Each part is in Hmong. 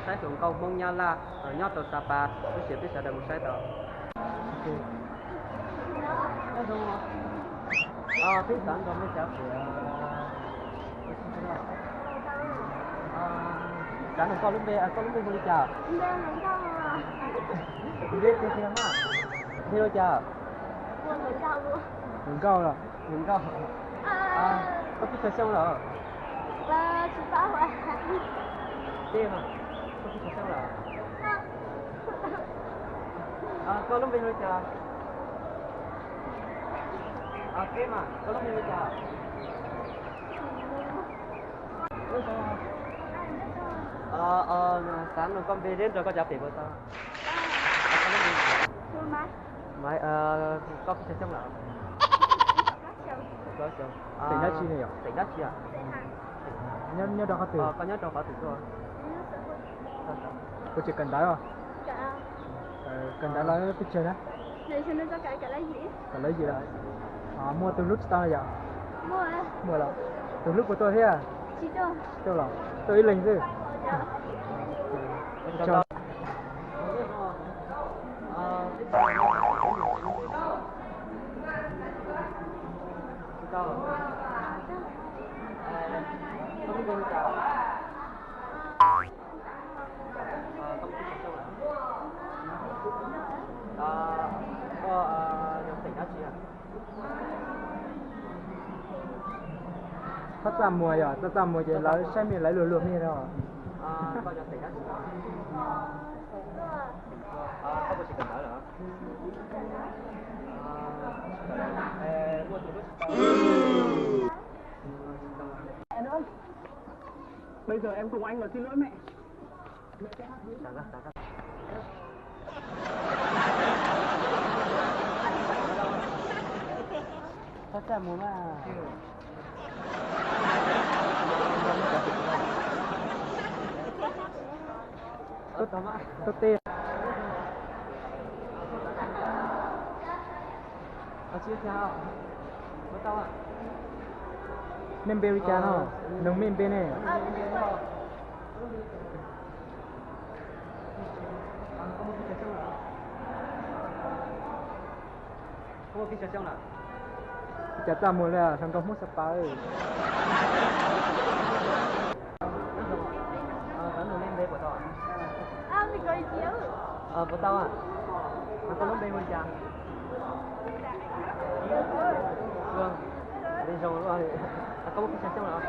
Saib hluas nkauj Hmoob Nyab Laj nyob rau Sa Pa, ib sim peb sawv daws mus saib tau. Peb xav nrog nej cov pem, xav nrog koj lub npe, koj lub npe hu li cas? Npe tiag tiag mas, npe hu li cas? Hluas Nkauj los? Hluas Nkauj. Koj twb tsawg xyoo lawm? Teb mas, koj twb tsawg xyoo lawm? Koj lub npe hu li cas? Teb mas, koj lub npe hu li cas? Xav nrog koj npe thiab nrog koj cov pem puas tau? Maiv, koj twb tsawg xyoo lawm? Xeem dab tsi ne yom? Xeem dab tsi? Nyob rau qhov twg? Koj nyob rau qhov twg tuaj? Kuv tseem kawm ntawv os. Kawm ntawv los twb tsawg na? Kaum lawv yim lawm. Muaj tus hlub tsis tau yom? Muaj los? Tus hlub puas tuaj thiab? Tsis tuaj los? Tuaj ib leeg xwb. Koj yog xeem dab tsi? Txaj txaj muag yom, txaj txaj muag ces lawv saib mej lawv luag luag mej no. Koj yog xeem dab tsi? Koj puas tsis kawm ntawv lawm? Muaj tus hlub tsis tau. Bây giờ em không có anh rồi, xin lỗi mẹ. Txaj txaj muag mas. Koj teb. Nej npe li cas no? Noog mej npe ne? Cas txaj muag li hluas nkauj Hmoob Sa Pa. Puas tau? Koj lub npe hu li cas? Zoo, koj muaj pes tsawg xyoo lawm?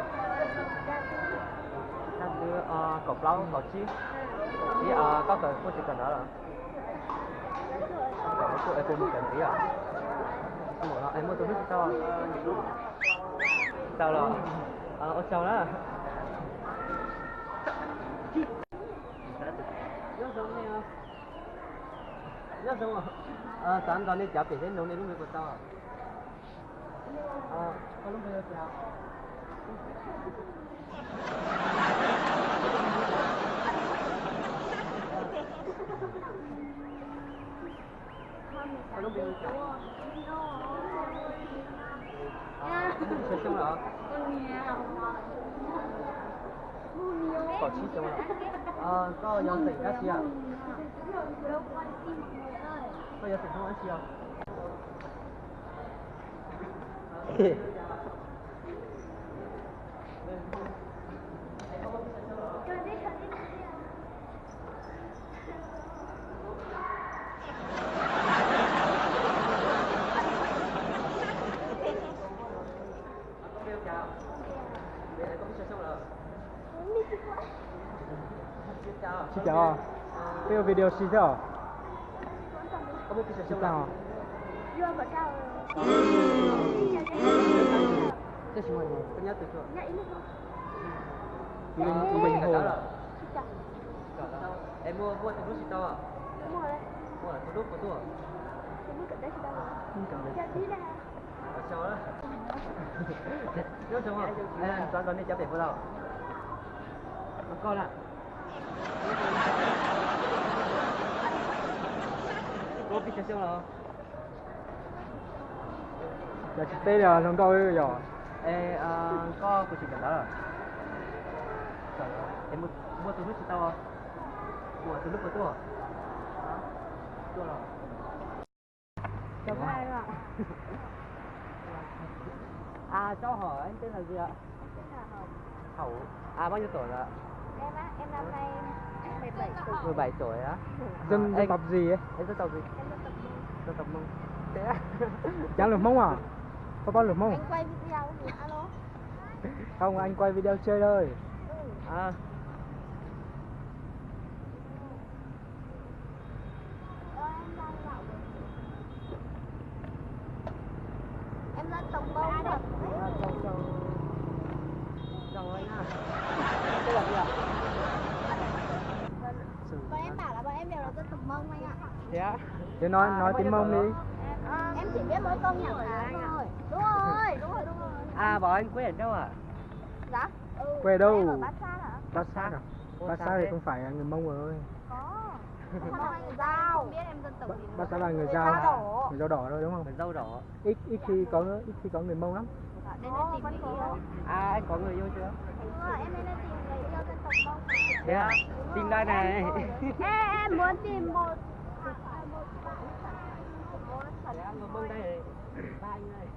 Kaum plaub kaum tsib. Ib, koj kawm puas tseem kawm ntawv lawm? Puas mus kawm ntxiv os? Muaj tus hlub tsis tau? Tsis tau los? Ua tsaug na. Nyob zoo, xav nrog nej cov pem thiab nug nej lub npe puas tau? Koj lub npe hu li cas? Koj lub npe hu li cas? Koj muaj pes tsawg xyoo lawm? Kaum tsib xyoo lawm. Koj yog xeem dab tsi? Koj yog xeem Hmoob dab tsi os? Tsis cas, peb ua video si xwb os. Tsis tag os. Nyob zoo, xav nrog nej cov pem puas tau? Koj na. Koj pes tsawg xyoo lawm? Yog tsis teb li hluas nkauj yog. Es koj puas tseem kawm ntawv? Muaj tus hlub tsis tau, ua tus hlub puas tuaj? Tuaj los. À, cháu hỏi anh tên là gì ạ? Hậu. À, bao nhiêu tuổi rồi ạ? Em á, em năm nay mười bảy tuổi. Mười bảy tuổi á? Dân, dân tộc gì ấy? Em dân tộc gì? Em dân tộc Mông. Dân tộc Mông. Thế á? Dán luật Mông à? Có bác luật Mông? Anh quay video gì? Alo. Không, anh quay video chơi thôi. Ừ. À. Em dân tộc Mông. Chào, chào. Chào anh ạ. Tên là gì ạ? Bọn em bảo là bọn em đều là dân tộc Mông anh ạ. Thế á? Thế nói, nói tiếng Mông đi. Em chỉ biết mỗi câu nhả cá thôi. Đúng rồi, đúng rồi, đúng rồi. À, bảo anh quê ở đâu ạ? Dạ. Quê ở đâu? Em ở Bát Sát ạ. Bát Sát à? Bát Sát thì không phải là người Mông rồi. Có. Không phải người Dao. Không biết em dân tộc gì nữa. Bát Sát là người Dao. Dao đỏ. Người Dao đỏ thôi đúng không? Người Dao đỏ. Ít, ít khi có, ít khi có người Mông lắm. Dạ, đến đây tìm người yêu. À, anh có người yêu chưa? Chưa, em đến đây tìm người yêu dân tộc Mông mà. Thế à? Tìm đây này. Ê, em muốn tìm một Thế à, người Mông đây. Ba anh ơi.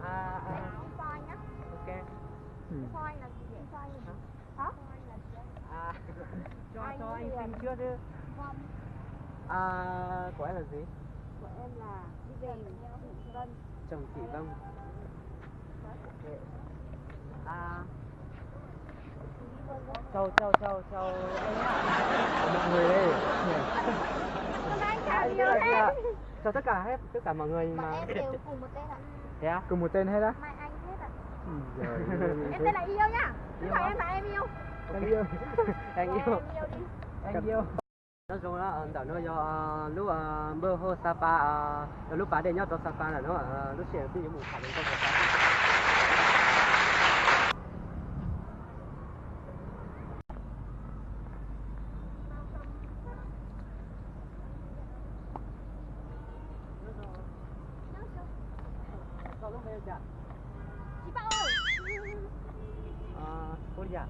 À, à. Em cho anh nhá. Ok. Ừ. Cho anh là gì vậy? Cho anh là gì? Hả? À, cho, cho anh xin trước chứ. Vâng. À, của em là gì? Của em là Vân. Trần Thị Vân. Ok. À, chào, chào, chào, chào anh nhá. Chào mọi người đây. Hôm nay anh chào nhiều thế. Chào tất cả hết, tất cả mọi người mà. Bọn em đều cùng một tên ạ. Thế á? Cùng một tên hết á? Mai Anh hết ạ. Ui giời ơi. Em tên là Yêu nhá. Chứ không phải em là em yêu. Anh Yêu. Anh Yêu. Em Yêu đi. Anh Yêu. Nyob zoo, ntawm no yog lub npawg hauv Sapa, yog lub pas dej nyob rau Sapa ntawm no, lub sij hawm twb yuav mus tham hluas nkauj rau Sapa. Koj lub npe hu cas? Tsis paub. Ua li cas?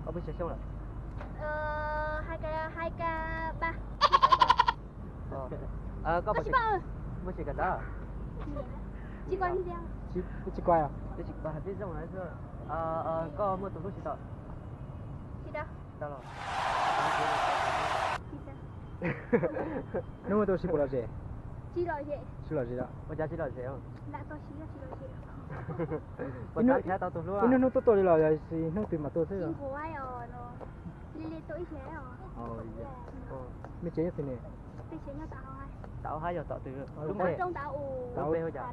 Koj puas xya xyoo lawm? Hai k, hai k ba. Koj puas xyem kawm ntawv? Tsis, tsis quaj. Koj muaj tus hlub tsis tau? Tsis tau. Hnub no tuaj sib puas lom zem? Sib lom zem. Ua cas sib lom zem? Ib hnub hnub tuaj tuaj li los yog sis hnub twg mam tuaj xwb? Mej tsev nyob twg ne? Tam hauv hav yog tom twg? Lub npe hu cas?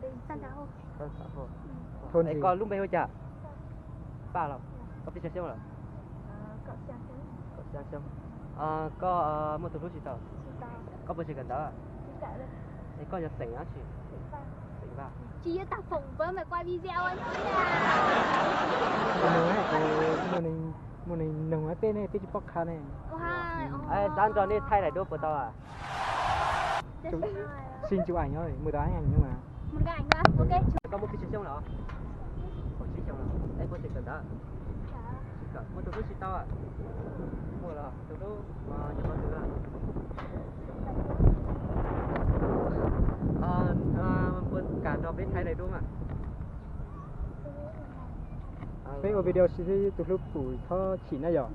Thôn gì? Koj lub npe hu cas? Paj los? Koj pib xya xyoo lawm? Kaum xya xyoo. Koj muaj tus hlub tsis tau? Koj puas xyem kawm ntawv? Es koj yog xeem dab tsi? Xeem Vaj. Tsis yog tag foom pab mas quay video. Muaj neeg noog peb ne, peb tsis paub qha ne. Xav nrog nej thaij daim duab puas tau? Xin chụp ảnh thôi, mười tám ảnh thôi mà. Mười tám ảnh thôi, ok. Koj muaj pib xya xyoo lawm? Kaum tsib xyoo lawm. Es puas xyem kawm ntawv? Muaj tus hlub tsis tau? Muaj los tus hlub yog qhov twg? Puas kam nrog peb thaij daim duab mas? Peb ua video xwb, tus hlub pum txhob chim na yom.